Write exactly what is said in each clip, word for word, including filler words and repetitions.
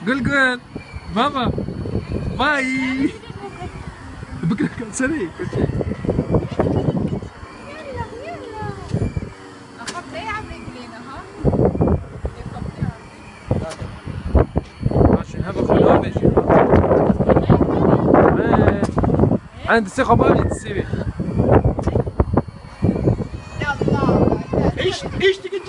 Gul gul. Baba. Vay. Bikra serê. Mاشي، هذا خلابي. عند الثقة ما بيتسوي. ايش، ايش تقول؟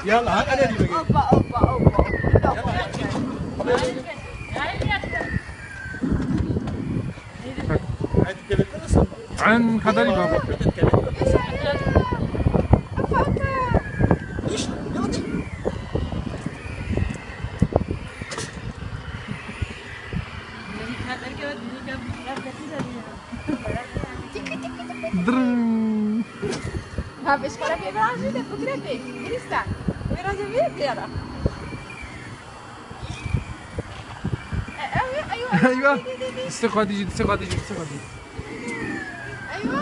يلا، هذا انا اللي بقول. اوبا، اوبا، اوبا. عن كذا بابا. درن. Ha, beş para bir virajı da bu grepe. Krista. Virajı bir yara. ايوه، ايوه، ايوه. استخدي جي، استخدي جي، استخدي. ايوه.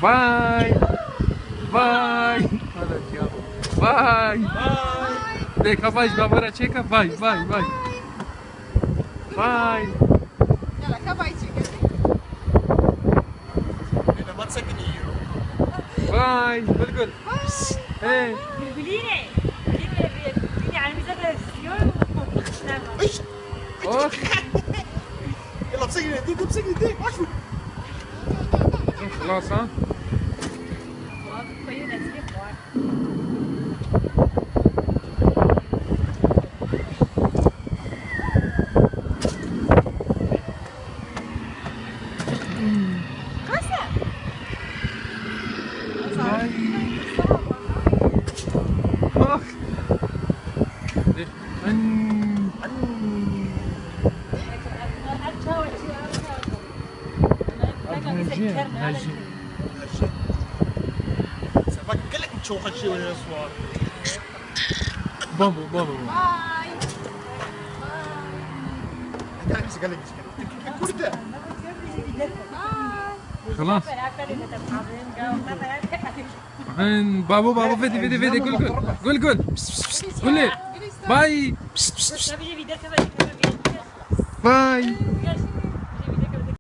باي. باي. باي. باي. ديك باي، بابا، تشيكا. باي، باي، باي. باي. يلا، كا باي تشيكا. باي. قول، قول. ايه. قولي لي. قولي لي، يعني، ميزة تلفزيون. ايش؟ اوف. يلا، بسكني، دي، دي، بسكني، دي. خلاص، ها؟ Baba, baba. باي. خلاص. عين بابو، بابو، فيدي، فيدي، فيدي، قول، قول، قول، قول. بس، بس، بس، قول لي. باي. بس، بس، بس. باي.